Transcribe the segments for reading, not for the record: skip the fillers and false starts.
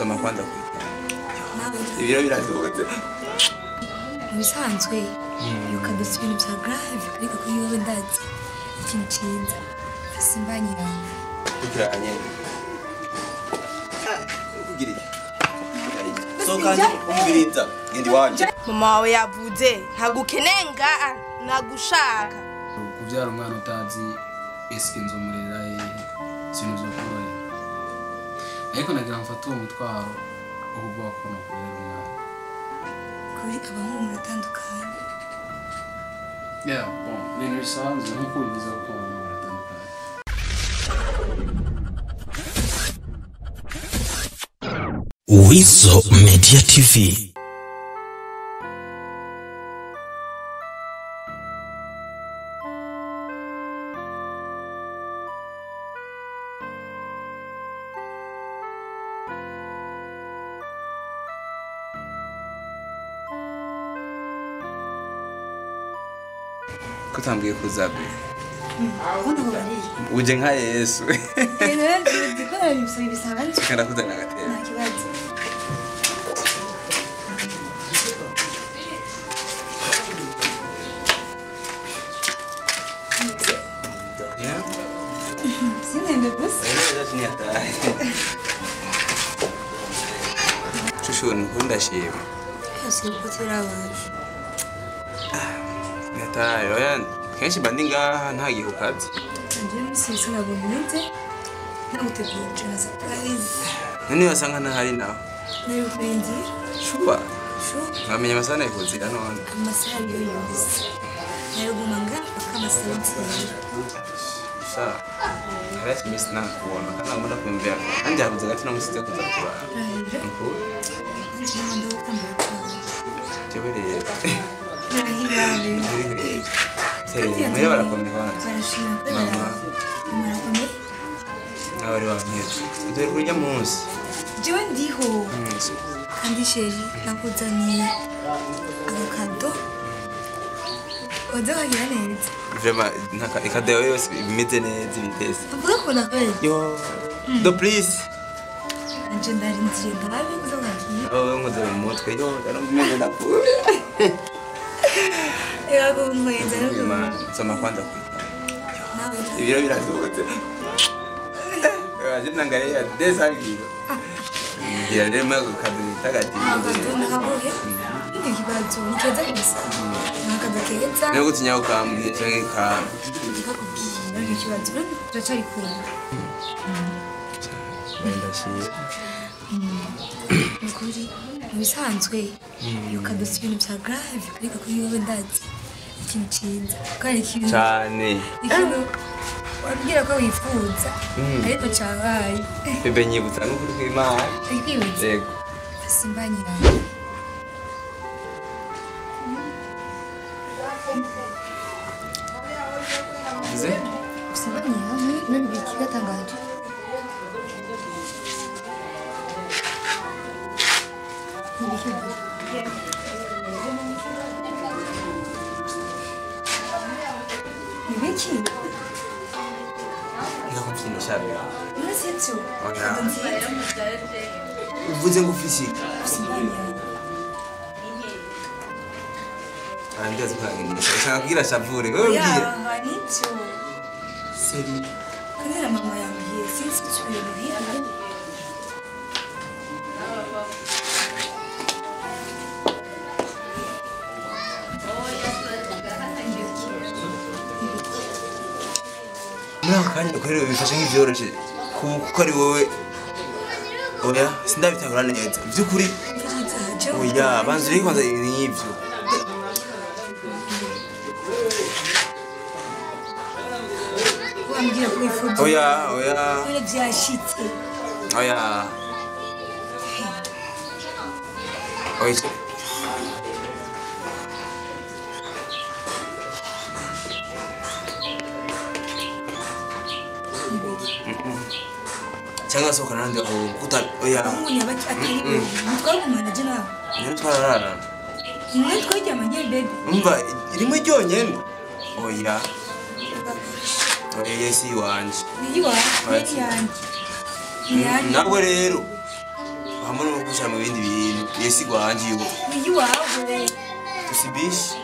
Soma kwanza kwita. Ibiro birasohotse. Ibisanzwe yukadusa ibintu bya grave ariko kuri wowe ndazi ikintu cyiza. Simbanye yawe. Kugira kugira iki? Soka umviriza ngende wanje. Mama wawe yavuze ntagukenenga nagushaka. Kubyara umwana utazi eske nzomurera ikintu zo korohera. Ariko nagira mfata uwo mutwaro wo kuvuga ko nokurera umwana. Kuri abahungu muratandukanye. Yeah, bon, ni ibintu bisanzwe nkuko ubivuze ko abahungu baratandukanye. Weasel Media TV. Kutambwiye kuzabe. Uje nka Yesu. Kana kuzana gatera. Nta kibazo. Sinende gusa. Shushu nkunda shima. Sinukutira abantu. Nataye oya kenshi bandi ngaha nta gihe ukazi. Nje musisi nabonye nagutegura na surprise. None wasanga ntahari naho. Nari kurindira. Shuba. Shuba. Nkamenya amasaha nayikuzira none. Amasaha yo yose. Nayoguma ngaha paka amasaha yose. Sha. Harati miss na kuona kana ngomba kumvira. Andi habuze gati no musize kuza kurara. Nko. Jewe rero. Mwe barakomeye kwanza. Mama. Murakomeye? Abari bameze. Dore kurya munsi. Jewe ndiho. Kandi chérie nakuzaniye agakado. Waza wagira neza. Vraiment ikado yawe yose imeze neza ibitese. Uvuga ko nakwezi. Yo. Do please. Nje ndarinziriye ndabe kuza wagira. Oh nkoze mu mutwe yo ndarumva ndapfuye. Yego mwenza Imana soma kwanza kwita. Ibiro birasohotse. Waje nangaye desangiro. Ngira rero mwe kado tagati. Nakabohe. Ni kibazo ni keza gusa. Nakado keza. Niyo gutinya ukambwiye canke ka. Ndakubwiye ni kibazo turacari kumwe. Ndashimye. Ukuri ibisanzwe yukadusa ibintu bya grave ariko kuri wowe ndazi ikintu cyiza kandi ikintu cyane ikintu wabwira ko wifuza ariko cyabaye bebe nyibutsa n'ukuri kw'Imana ikwibutsa yego simbanye yawe ze simbanye yawe none bikigatangaje Nibiki? Ndakubyina shabe. Urasetse? Oya. Uvuze ngo ufise iki? Andazi kwanginisha. Ushaka kugira shavure. Wewe ubwiye. Ya, nibyo. Seri. Kandi na mama yambwiye sinzi nsubire muhira. Muri ako kanya rero bifashe nk'ivyoroshe kuko ari wowe oya sindabitahura neza by'ukuri oya banza ureke kwanza n'ivyo wambwira ko wifuza oya oya oya byashitse oya oya cyangwa sohoka nandi aho kuta oya umunyabaki atari twagumana je nawe nyine twararana mwe twaryamanye baby umva rimwe ryonyene oya oya yesi wanje ni iwawe ni yanjye nawe rero Hamwe no gushira mu bindi bintu. Yesi gwanje yo. Ni iwawe. Tusibishi.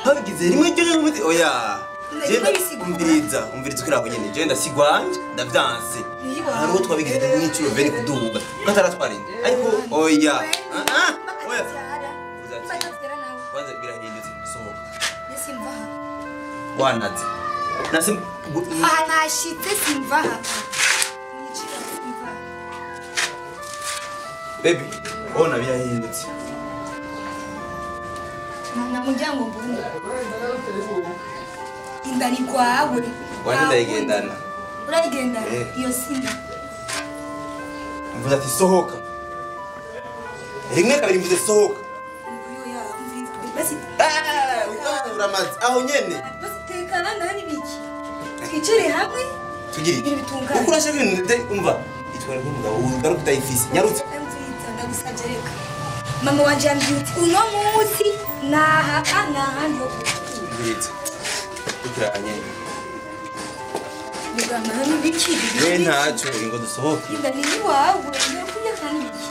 Habigize rimwe ryo nyine oya. Jenda umviriza, umviriza ukira aho nyene. Jenda sigwanje ndavyanse. Hari uwo twabigize nk'icuro bene kuduga. Kataratwarinda. Ariko oya. Ah oya. Kwanza birahindutse sohoka. Simvaha. Wanaze. Nasi aha nashitse simvaha. Nicira simvaha. Baby, ona birahindutse. Na muryango mbungu. Inda ni kwawe. Wanje ndayigendana. Urayigendana? Iyo sinda. Mvuze ati sohoka. Rimwe kabiri mvuze sohoka. Basi uramaze aho nyene. Basi tekana ndani biki. Twicare hamwe. Tugire iki? Uko urashaka ibintu umva itwara nk'umugabo ugaruka utayifise. Nyarutse. Ndagusabye reka. Mama wanje yambwiye uti uno munsi naha nahandi ho. Ngwitse. Tukiranye. Muganga hano biki? We ntacyo ingo dusohoke. Inda ni iwawe, urakurya kandi biki?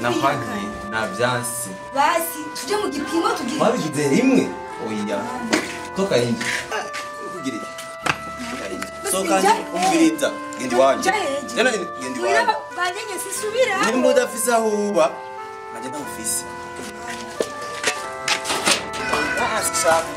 Napangiye nabyansi. Basi tuje mu gipimo tugire. Wabigize rimwe? Oya. Toka inje. Kugira iki? Soka inje umviriza. Genda iwanje. Jana genda iwanje. Banyenye sisubira. Nimba udafise aho uba, nanje ndamufise. Ah, sishaka.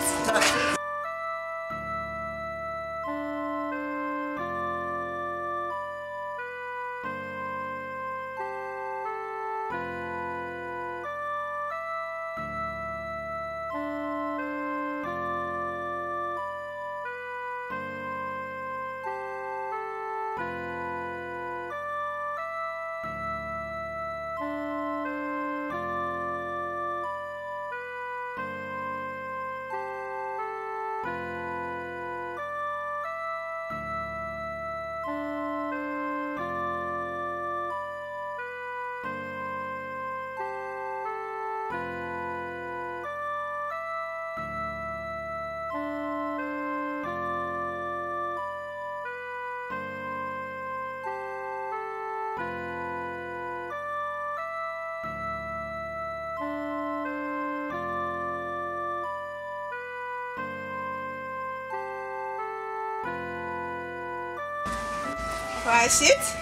Washitse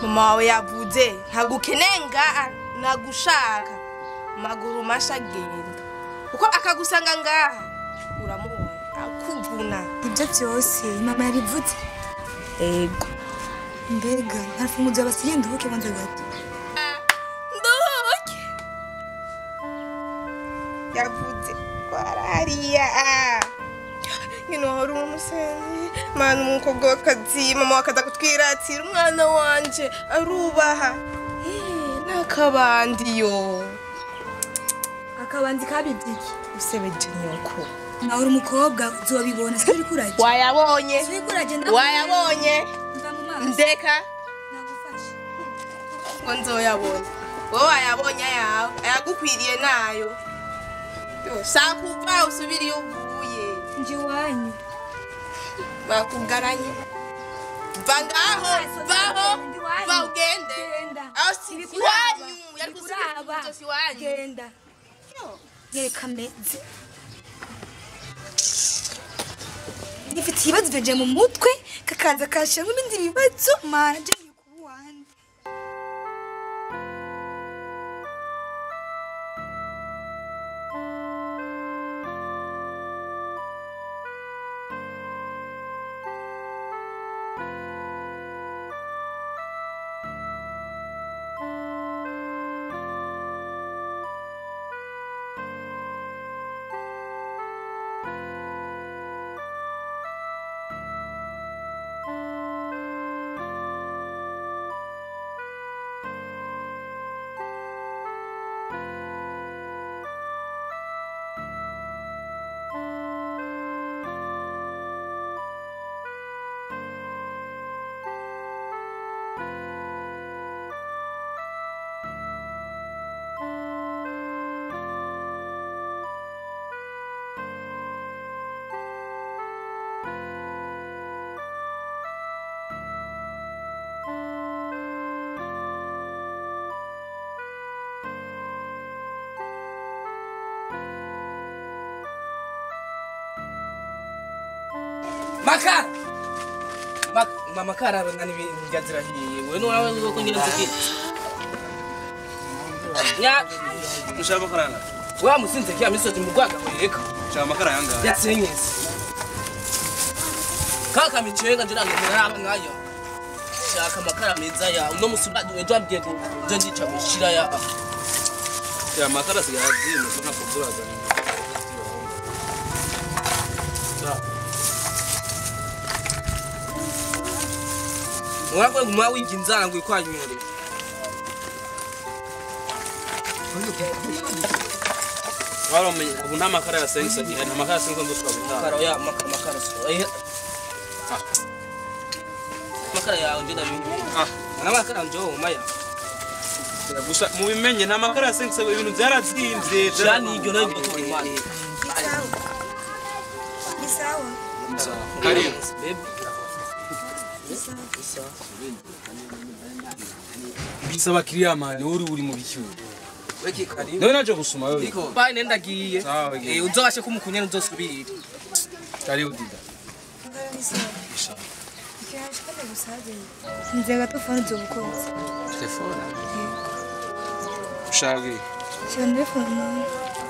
mama wawe yavuze ntagukeneye ngaha nagushaka maguru masha agenda uko akagusanga ngaha uramubona akuvuna. Ibyo byose mama yabivuze. Ego mbega ntafunguza abasiye nduhuke banza gato. Nduhuke yavuze warariya ngino wahora umusenyi mana umukobwa w'akazi mama wakaza kutwiratira umwana wanje arubaha n'akabandi yo akabandi kabibye iki usebeje nyoko nawe uri umukobwa uzobibona siri kuraje wayabonye siri kuraje wayabonye ndeka nagufashe ngo nzoyabona wowe wayabonye ayawe ayagukwiriye nayo yo sakuva usubira iyo uvuye nje wanyu bakugaranye va ngaho vaho va ugende aho si iwanyu yari gusubira si iwanyu genda yereka meze nifite ibibazo byaje mu mutwe kakaza kashiramo ibindi bibazo mana je kuwande. Makara. Makara nani ngazirahiye. Wewe nawe uko ngira nziki. Nya ushaka makaranga. Wa musinze kya misozi mugwaga wereka. Ushaka makara yanga. Yasenyese. Kaka michenga ngira ngira ngayo. Shaka makara meza ya uno musuba ejo ambye ngo nje ndica mushira ya. Ya makara sigaye azimye so nakuzuraza. Mwako nguma wiginzana ngo ikwanyure. Waro ubu nta makara ya sensa gihe nta makara sensa ndoshobora gutanga. Makara ya makara eh. Makara ya nje ndabimenye. Ah, na makara njo maya. Gusa mubimenye nta makara ya sensa ibintu byarazimvye. Jani iryo nayo gutora imana. Ni sawa. Karibu. Baby. Bisaba kiriya mani uri mu bikiwe. Weki karibu. None naje gusuma wewe. Niko. Bye nenda giye. Eh uzobashe kumukunya uzosubira. Karibu dida. Ni sawa. Nzega telefone zobukoze. Telefone? Ushaka Shaka telefone.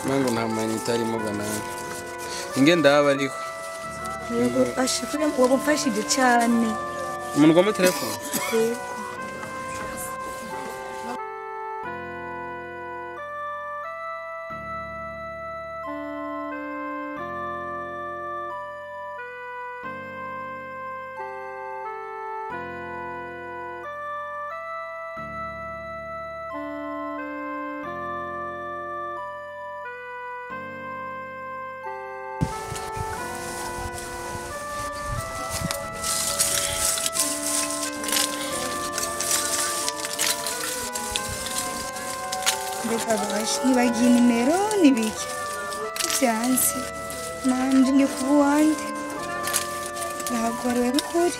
Mango nta mayinite arimo gana. Inge ndaba ariko. Yego ashikure wabumfashije cyane. Umuntu ugomba telefone? Yego. Nibagiye nimero nibiki byanze nanje ngiye kuba uwande ndahagorewe n'ukuri.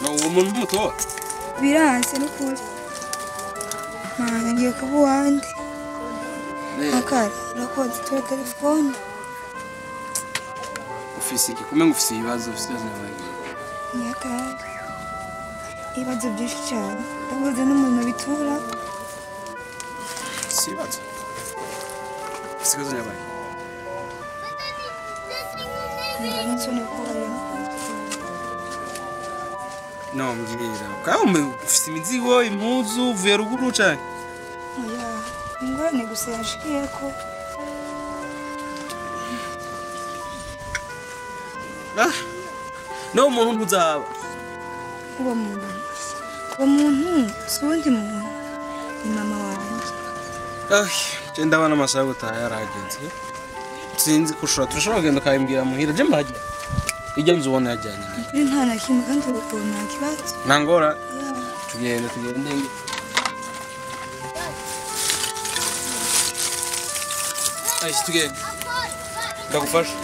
No uwo muntu muto biranse n'ukuri nanje ngiye kuba uwande. Makara urakoze tura telefone. Ufise iki kumenga ufise ibibazo ufise ibibazo nabagiye. Nyakara ibibazo byinshi cyane ndabuze n'umuntu bitura. Ibibazo ibibazo nyabaye. No mbwira kandi ufise imizigo impuzu uvuye ruguru cyane. Oya ingorane gusa yashikiyeko. Ah no umuntu ntuzaba. Uwo muntu si uwundi muntu ni mama wanjye. Ah, je ndabona amasaha gutaha yaragenze. Sinzi kushora turashobora kugenda ukabimbwira muhira je mbajya. Ijya nzu ubona yajyanye. Kuri nta na kimwe kandi ubu nta kibazo. Nangora. Tugende tugende. Ay, tugende. Ndagufasha.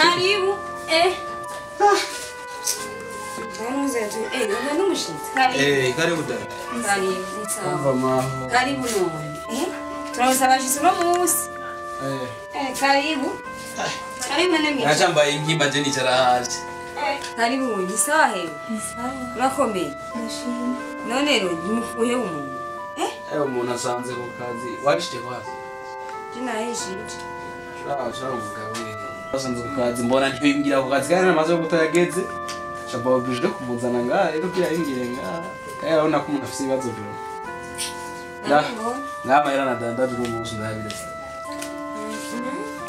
Karibu. Eh. Eh, karibu dada. Karibu. Sawa. Karibu none. Eh? Turabasaba uno munsi. Eh. Eh, karibu. Karibu nene. Nacambaye inkimba je nicara hasi. Eh, karibu ni sawa hewe. Ni sawa. Urakomeye. Ndashima. None rero nimukuhe umuntu. Eh? Eh, umuntu asanze ku kazi. Wabishije kwazi? Je nahishije. Shaka umugabo. Basanze ku kazi mbona ntibimbwira ku kazi kandi namaze gutayageze. Shaba obligé kumuzana ngaha rero byayimbwire ngaha. Kandi urabona ko umuntu afise ibibazo byo. Nama yaradandaje uno munsi ndabiretse.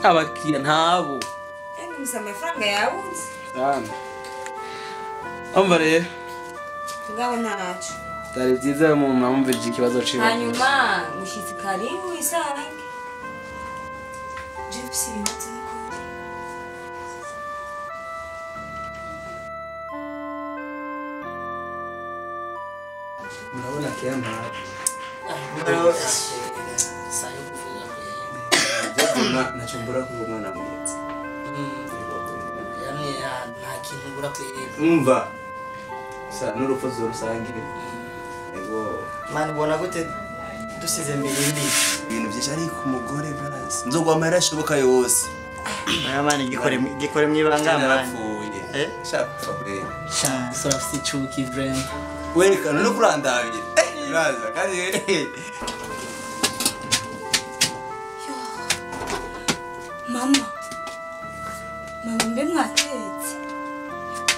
Abakiriya ntabo. Gusa amafaranga yabuze. Cyane. Umva rero. Tugabo ntaco. Byari byiza iyo umuntu amwumvirije ikibazo ciwe. Hanyuma mushitsi karibu isange. Je mfise ibibazo n'ukuri. Murabona kiyama. Sayo kuvuga kwera. Nachombora kuba umwana mwiza. Yamwe nta kintu ubura kwera. Umva. Sa n'urupfu zorusangire. Ego. Mani ubona gute dusize mbere mbi. Ibintu byinshi ariko umugore basi. Nzogwa amahera ashoboka yose. Aya mani gikore mwibanga mani. Narapfuye. Eh? Shaka kwera. Sha, sura afite icuki vraiment. Werekana no kurandabira. Uraza kandi Mama. Mama mbe mwatetse.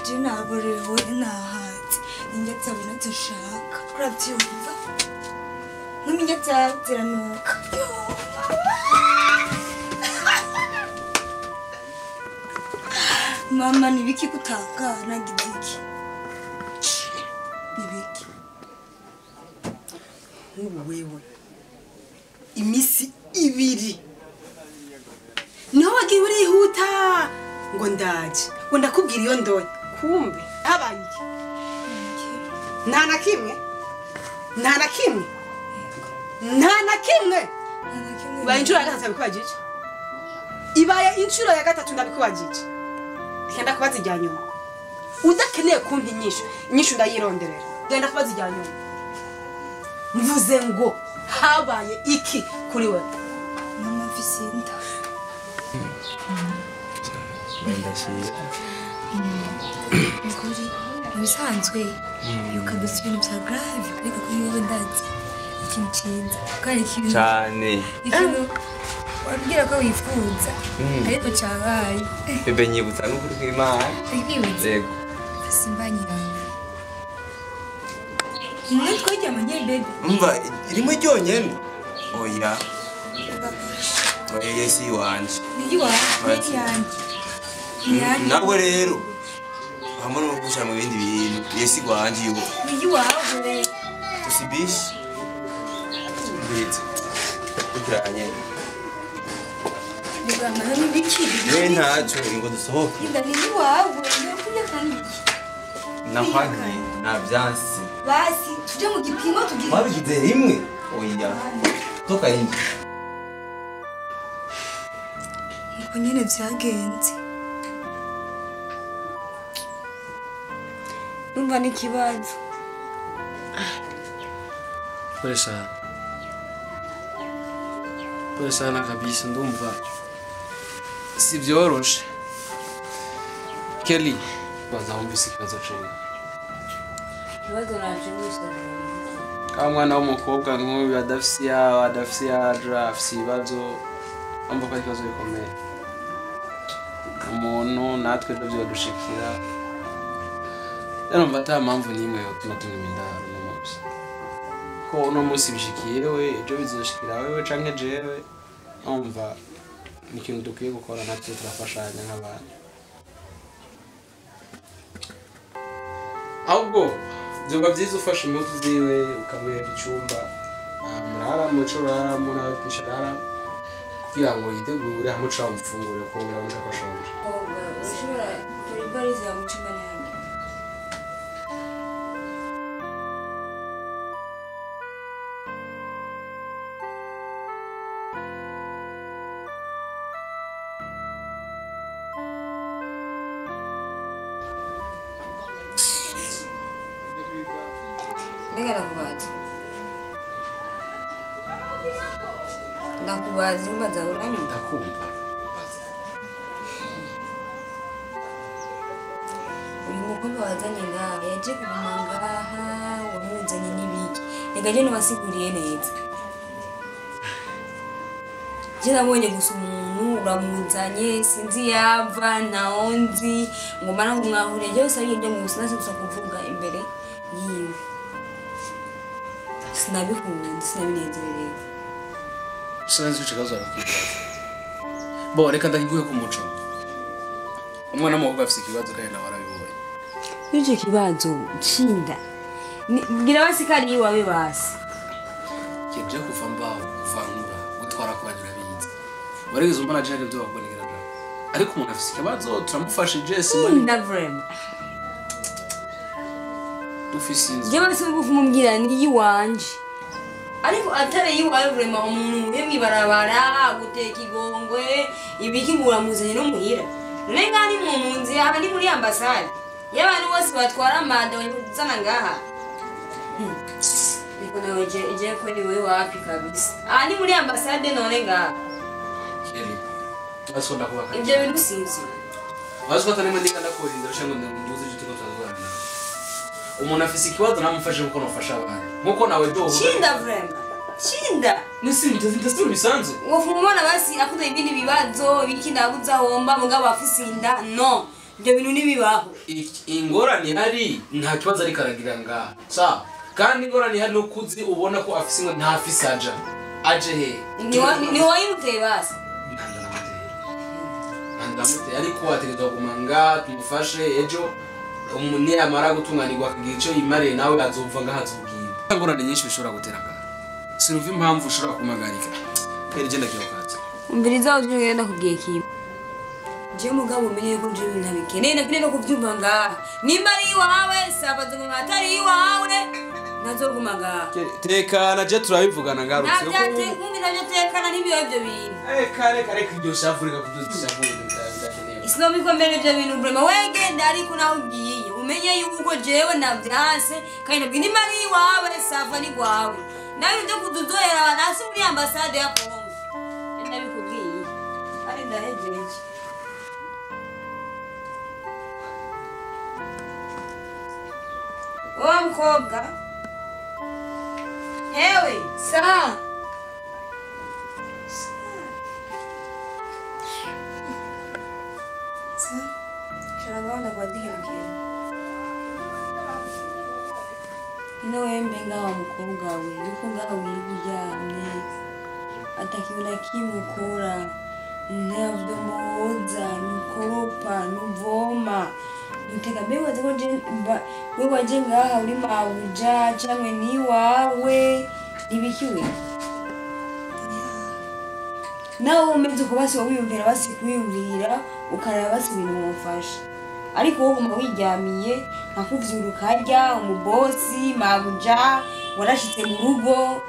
Je naborewe nahatse. Indya zawe ntazishaka. Urabyumva? N'indya zawe ziranuka. Mama nibiki kutanga nagize iki? Nibiki? Nk'ubu wewe imisi ibiri niho wagiye urihuta ngo ndaje ngo ndakubwira iyo ndoye kumbe habaye iki? Nta na kimwe nta na kimwe nta na kimwe. Ibaye inshuro ya gatatu ndabikubajije, ibaye inshuro ya gatatu ndabikubajije. Genda kubaza ijya nyuma udakeneye kumpa inyishu, inyishu ndayironderera. Genda kubaza ijya nyuma mvuze ngo habaye iki kuri wewe? Mama mfise inda. Ukuri mubisanzwe yukadusa ibintu bya grave ariko kuri wowe ndazi ikintu cyiza kandi ikintu cyane ikintu wabwira ko wifuza ariko cyabaye. Bebe nyibutsa n'ukuri kw'Imana. Nkwibutsa? Yego. Simbanyi yawe. Mwe twaryamanye bebe. Umva rimwe ryonyene. Oya. Oya yesi wanje. Ni iwawe, ni iyanjye. Nabwo rero hamwe no gushira mu bindi bintu yesi gwanje iwo. Ni iwawe. Usibishi. Mbitse. Ukuranye. Muganga nibiki? We ntacyo ngo dusohoke. Inda ni iwawe, nokujya kandi iki? Nakwanye navyansi. Basi tuje mu gipimo tugire. Wabigize rimwe? Oya. Toka inje. Nuko nyene vyagenze. Ndumva n'ikibazo. Pole sana. Pole sana kabisa ndumva. Si vyoroshe. Kelly, baza wumvise ikibazo ciwe. Ikibazo navyumvise. Ka mwana w'umukobwa nk'uyu adafise yawe, adafise yaja, afise ibibazo, umva ko ari ibibazo bikomeye. Umuntu natwe ejo vyodushikira. Rero mva ata mpamvu n'imwe yotuma tunywa indaro uno munsi. Ko uno munsi bishikiye we, ejo bizoshikira wewe canke jewe, umva ni ikintu dukwiye gukora natwe turafashanya nk'abantu. Ahubwo vyoba vyiza ufashe impuzu ziwe ukamwereka icumba murara muco uraramo nawe kwisharara kugira ngo yitegure hamwe uca wamufungure kuko urabona ko ashonje. Ushobora gukora ibarizi yawe mu cumba nanjye. Mbega ndakubaza. Ndakubaza imbaza uranyumva? Ndakumva. Uyu mukobwa wazanye ngaha yaje kuguma ngaha wamuzanye n'ibiki? Reka je ntiwasiguriye neza. Je nabonye gusa umuntu uramuzanye sinzi yava ntaho nzi ngo mbana ngo mwahuriye jewe usabye ibyo mu sinasi gusa kuvuga imbere yiwe. Sinabikunze, sinabinezerewe. Sinzi ico kibazo arakwibaza. Bo reka ndakiguhe ku muco. Umwana w'umukobwa afise ikibazo kandi nawe arabibonye. N'icyo kibazo nshinda. Bwira basi ko ari iwawe basi. Kije kuva mbaho kuvankura gutwara ku banyura bize. Warigeze umbona je ibyo bakubonekera bra. Ariko umuntu afise ikibazo turamufashije simba. Inda vraiment. Dufise inzu. Je basi kumubwira ni yiwanje. Ariko atari yiwawe vraiment umuntu muhe mwibarabara guteka igongwe ibiki nguramuzanye no muhira. None ngani mu munzi aha ni muri ambassade. Y'abantu bose batwara manda uzana ngaha. Niko nawe je ko ni wewe wapi kabisa. Aha ni muri ambassade none ngaha. Kelly. Basonda kubaka. Ibyo bintu sinzi. Bazo katane mandika ndakurinda rushango nduzi cyo tukazana. Umuntu afise ikibazo namufashe kuko nofasha abandi. Nkuko nawe do. Shinda vraiment. Shinda. Nisi ndazira bisanzwe. Wofumubona basi akuze ibindi bibazo biki ndabuza homba mugabo afise inda no. Ibyo bintu nibibaho. Ingorane hari nta kibazo ari karagira ngaha. Sa kandi ingorane hari no kuzi ubona ko afise ngo nta afise aja. Aje he. Ni wayimuteye basi. Ndamuteye ariko ategerezwa kuguma tumufashe ejo umuntu yamara gutunganirwa akagira icyo yimariye nawe azumva ngaho azubwira. Ingorane nyinshi bishobora gutera ngaha. Sinumva impamvu ushobora kumagarika. Kweri je ndakiyokaza. Umviriza uje ngenda kubwiye kimwe. Je mugabo umenye ko je ntabikeneye nakeneye no kubyumva ngaha. Nimba ari iwawe saba zunguma atari iwawe nazoguma ngaha. Tekana je turabivugana ngarutse. Ntabyo nabyo tekana n'ibiyo ibyo bintu. Kare kare iryo shavu reka kuduza shavu bidakenewe. Isinomikomere ibyo bintu vraiment wegenda ariko naho ugiye umenye yuko jewe navyanse kandi nabwo nimba ari iwawe sava ni gwawe. Nawe ibyo kuduzohera abantu muri ambassade ya Congo. Ndabikubwiye. Ari ndahejeje. Wa mukobwa. Hewe, sa. Sa. Sharabana kwa dihemkira. Ino wembe ngawa mukobwa we, yuko ngawa wiryamye. Atakiona kimukora. Ntabyo muhoza, nukoropa, nuvoma. Nuteka mbe waze ko je we waje ngaha uri mabuja cyangwa ni wawe nibikiwe. Nawe umeze uko basi wiyumvira basi kwiyumvira ukaraba basi ibintu mufasha. Ariko wowe uguma wiryamiye nkakuvyura ukarya umubosi mabuja warashitse mu rugo.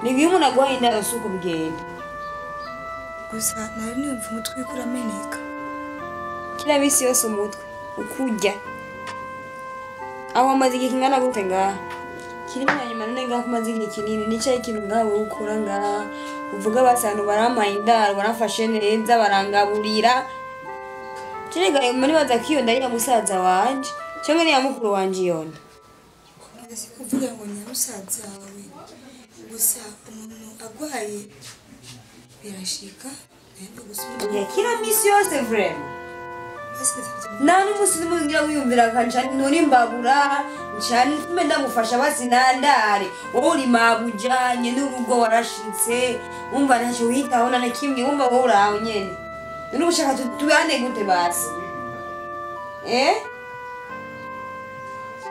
Ni umuntu agwaye indaro suko bigenda. Gusa nari numva umutwe uriko urameneka. Kila misi yose umutwe ukurya. Aho amaze igihe kingana gute ngaha? Kiri hanyuma none ngaha kumaze igihe kinini nicaye ikintu ngaha wowe ukora ngaha uvuga basi abantu barampaye indaro baramfashe neza barangaburira. Kirega muri baza kiyo ndari ya musaza wanje cyangwa ni ya mukuru wanje yonda. Ese kuvuga ngo ni musaza wawe gusa umuntu agwaye birashika ntabwo gusubira. Ya kila misi yose vraiment. Nta n'umusi n'umugira wiyumvira kancani nuri mbabura ncani mbe ndagufasha basi nandare wowe uri mabujanye n'urugo warashitse wumva ntacyo witaho na kimwe wumva wowe uraho nyene none ushaka tubane gute basi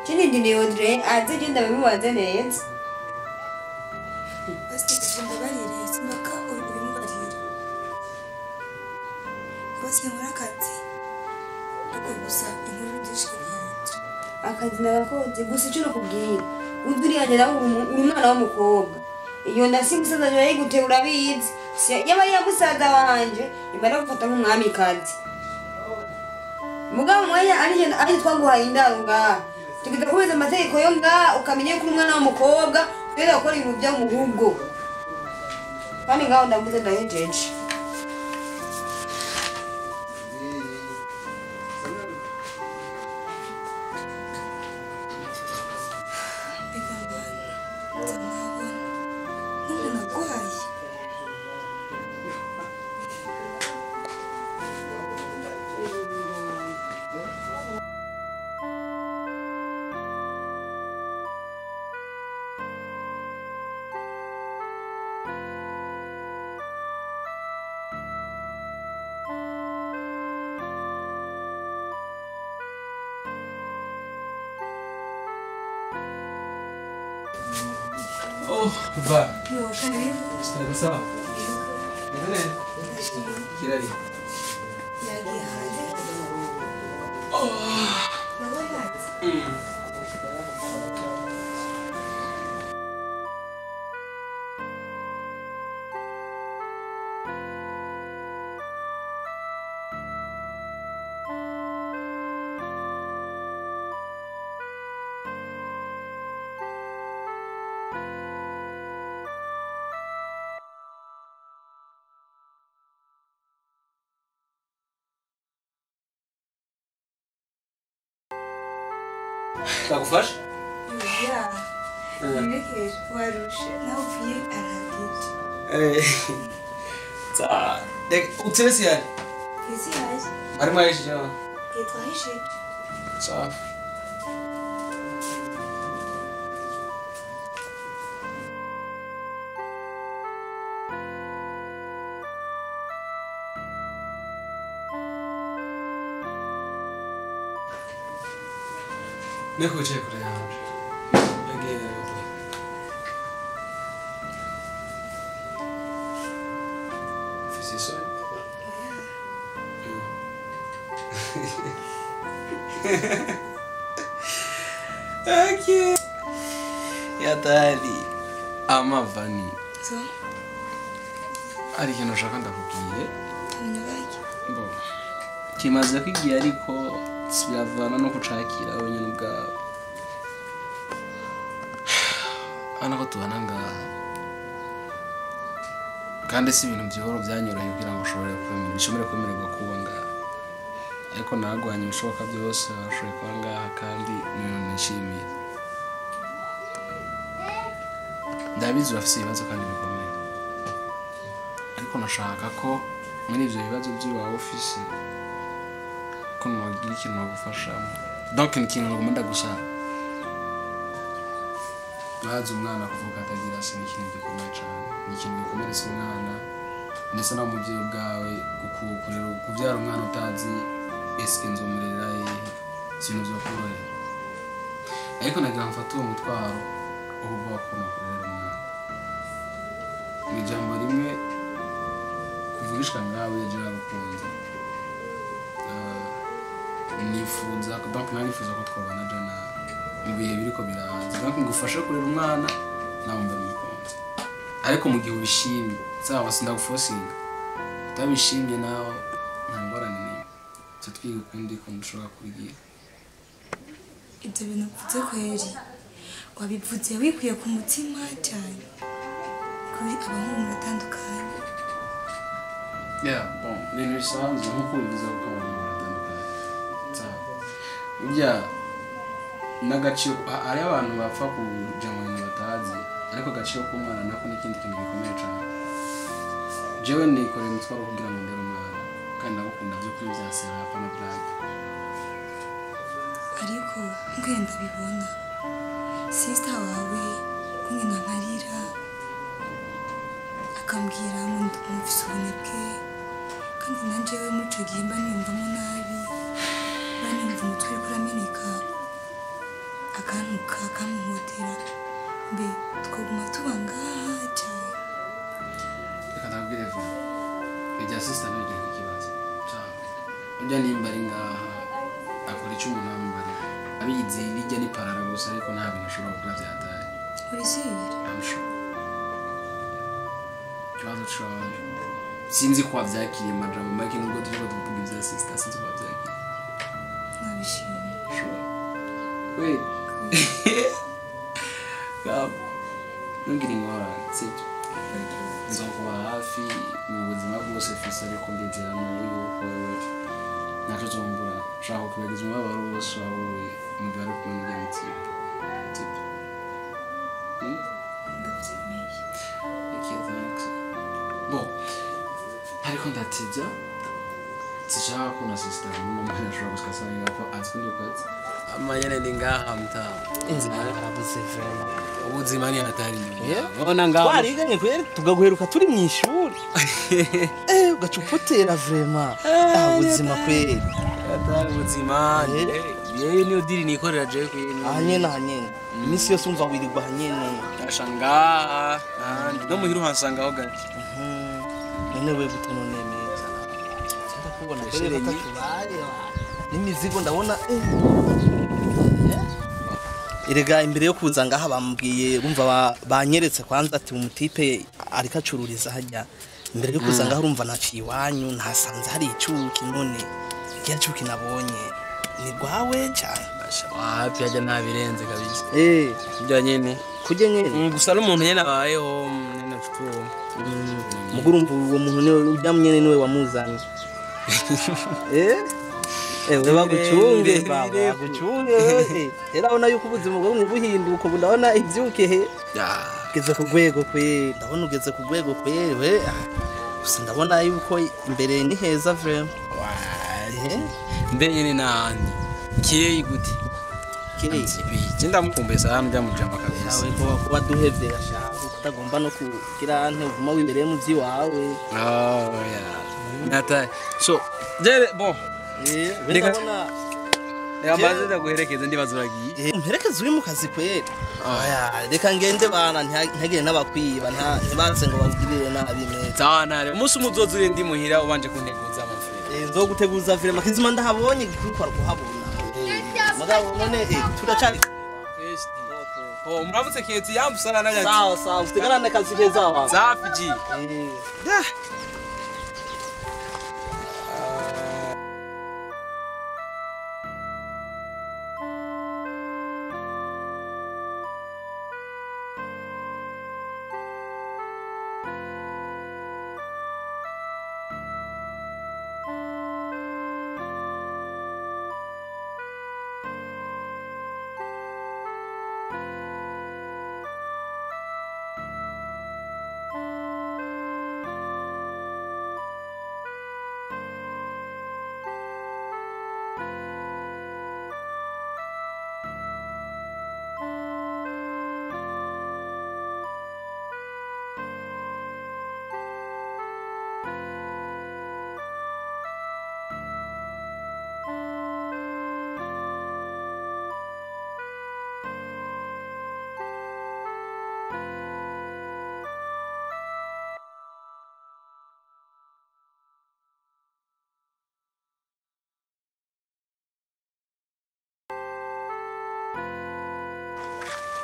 Kindi ndi Audrey aze je ndabimubaze neza basi mbabarire simaka ubimubarire basi nkora akazi gusa inkuru byinshi akazi nagakoze gusa icyo nakubwira uduriyanye nawe uri umwana w'umukobwa iyo nda si musaza wawe yayiguteye urabizi yaba ari iya musaza wanje imba ndagufata nk'umwamikazi mugabo umwanya ari twaguhaye indaro ngaha tugeza kubeza amategeko yo ngaha ukamenya yuko uri umwana w'umukobwa utegeza gukora ibintu byo mu rugo kandi ngaho ndavuze ndahejeje. Oh, va. Yo, karibu. Sitari sawa. Nene. Kirari. Yagiye hanze. Oh. Ndagufasha? Ya. Nimekeje warushe nawe upfuye arahagije. Za. Uteresi yani? Ese yaje. Harimo ayishije wa? Twahishe. Sawa. Neko wicaye kure yanje. Yagiye Ufise isoni? Okay. Yatari. Amavani. So? Hari ikintu ushaka ndakubwiye. Bo. Kimaze kwigiye ariko biravana no kucakira wenyine ubwawe. Hano ko tubana ngaha. Kandi si ibintu byihoro byanyoroheye kugira ngo ushobore kwemera, bishobore kwemererwa kuba ngaha. Ariko nagwanye ibishoboka byose washoboye kuba ngaha kandi ni ibintu nishimiye. Ndabizi urafise ibibazo kandi bikomeye. Ariko nashaka ko muri ivyo bibazo by'iwawe ufise ko nwagira ikintu nagufashamo. Donc ni ikintu nagomba ndagusaba. Urazi umwana kuvuka atagira se ni ikintu gikomeye cane. Ni ikintu gikomeretsa umwana ndetse no mu muvyeyi ubwawe kurera kuvyara umwana utazi eske nzomurera hehe, si ibintu vyokorohera. Ariko nagira mfate uwo mutwaro wo kuvuga ko nokurera umwana. Ni ijambo rimwe kuvugishwa ngawe ejo nagukunze. Nifuza donc nanifuza ko twabana jana mu bihe biriko biraza. Donc ngufashe kurera umwana nawe mbere umukunzi. Ariko mu gihe ubishimye, sawa sindagufosinga. Utabishimye nawe nta ngorane n'imwe. Twe twiga ukundi kuntu ushobora kubigira. Ibyo bintu uvuze kweri wabivuze wikuye ku mutima cyane. Kuri abahungu muratandukanye. Yeah, bon, ni ibintu bisanzwe nkuko ubivuze kuko abahungu baratandukanye. Sawa. Burya n'agaciro hari abantu bapfa kuja mu bintu batazi, ariko agaciro k'umwana nako ni ikindi kintu gikomeye cane. Jewe nikoreye umutwaro kugira ngo ndere umwana kandi ndagukunda by'ukuri vyasera hapana blague. Ariko nk'uko ndabibona sister wawe kumwe na Nkarira akambwira ngo mufise ubunebwe kandi na jewe muri ico gihe mba niyumvamo nabi, mba numva umutwe uriko urameneka akantuka akamuhotera mbe twoguma tuba ngaha cane. Reka ndakubwire vuba irya sister ntugire ikibazo. Sawa. Urya nimba ari ngaha akora ico umuntu amubarira. Abizi bijya ni parara gusa ariko nta bintu ashobora gukora vyataye. Urizera? I'm sure. Ikibazo cawe sinzi ko wavyakiriye majambo make nubwo turiko tuvuga ivya sister sinzi ko wavyakiriye. Nabishimye. Sure. Wait. Gab. Ntugire ingorane, sibyo? Nzokuba hafi mu buzima bwose mfise ariko ndizera yuko wewe ntaco uzombura. Nshaka kukwibagiza umubabaro wose wahuye mu gihe wari kumwe n'urya mutima. Sibyo? Ndavyemeye. Okay, thanks. Bon, ariko ndatevya sinshaka ko na sister n'umwe mwene ashobora gushika asanga ko azi ko ndukazi. Amanyene ni ngaha mtaha. Inzima arabuze vraiment. Ubuzima ni hatari. Ubona ngaha. Twariganye kweri tugaguheruka turi mu ishuri. Ugaca upotera vraiment. Ubuzima kweri. Hatari ubuzima. Yewe niyo diri nikorera jewe kweri. Ahanyene ahanyene. Iminsi yose umva wirirwa ahanyene. Asha ngaha. No muhira uhansangaho gake. None wewe gute none meza. Ndakubona kweri batatubaye. N'imizigo ndabona. Erega imbere yo kuza ngaha bambwiye urumva banyeretse kwanza ati umutipe ariko acururiza hajya. Imbere yo kuza ngaha urumva naciye iwanyu nasanze hari icuki none ikiya cuki nabonye ni rwawe cyane. Wapi hajya ntabirenze kabisa. Kujya nyene. Kujya nyene. Gusa n'umuntu nyene abayeho nyene mfite. Muguru uwo muntu niwe ujya nyene niwe wamuzanye. Bagucunge baba bagucunge. Era yuko ubuzima bwo buhinduka ubu ndabona ivyuke he. Ugeze ku rwego kwe, ndabona ugeze ku rwego kwe we. Gusa ndabona yuko imbere ni heza vraiment. Mbe nyene nandi. Kiye gute? Kiye. Je ndamukumbesa hano ndamujamba kabisa. Yawe ko kuba duhevye gashaka kutagomba no kugira nte uvuma wibereye mu vyiwawe. Oh yeah. Nata. So, jere bon. Reka mbaze ndaguherekeze ndibaza uragiye. Mperekeze uri mu kazi kwera. Oya, reka ngende bana ntagire n'abakwiba ntibanse ngo bangirire nabi meza. Sawa nare. Umunsi umuzozi uri ndi muhira ubanje kunteguza amafilime. Nzoguteguza filime kizima ndahabonye gikuru kuhabona. Mugabo none turacari. Oh, muramutse keti yambusana na Sawa sawa, usigarane kazi keza wawe. Safi ji.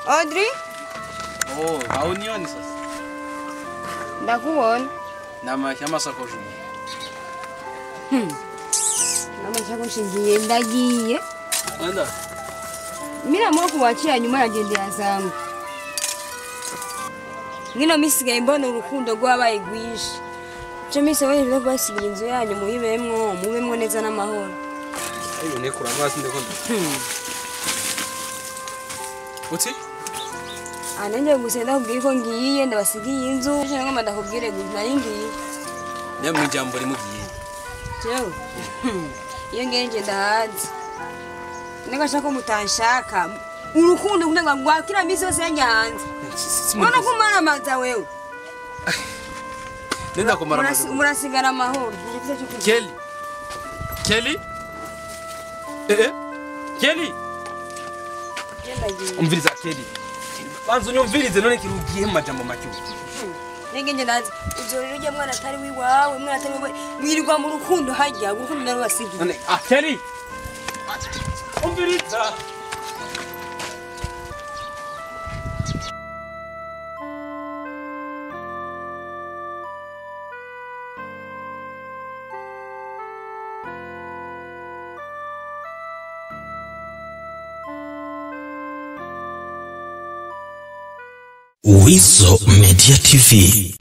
Audrey? Oh, haunioni sasa? Ndakuona. Na amasakoshi. N'amasakoshi ngiye ndagiye. Wenda? Mimi naamua kuwachia nyuma yagendera zangu. Ngino misigaye mbona urukundo rwabaye rwinshi. Cyo mise wewe rero basigira inzu yanyu muyibemwo, mubemwo neza n'amahoro. Ayo nekura amazi ndakunda. Uti? Ananje gusa ndakubwiye ko ngiye ndabasigiye inzu, cyangwa ngoma ndakubwire gusa nari ngiye. Nyamwe ijambo rimugiye. Jewe. Iyo ngenje ndahazi. Ndagashaka ko mutanshaka. Urukundo kundenga ngwakira misi yose yanyanze. Mbona kumara amaza wewe. Nenda kumara amaza. Murasigara amahoro. Kelly. Kelly? Kelly. Umviriza Kelly. Banza unyumvirize none kirugiye mu majambo make. Ngenje ndazi ivyo rero ujya mwana atari wiwawe, mwana atari wiwawe, mwirirwa mu rukundo hajya, urukundo narubasigiye. None Kelly. Umviriza. Weasel Media TV.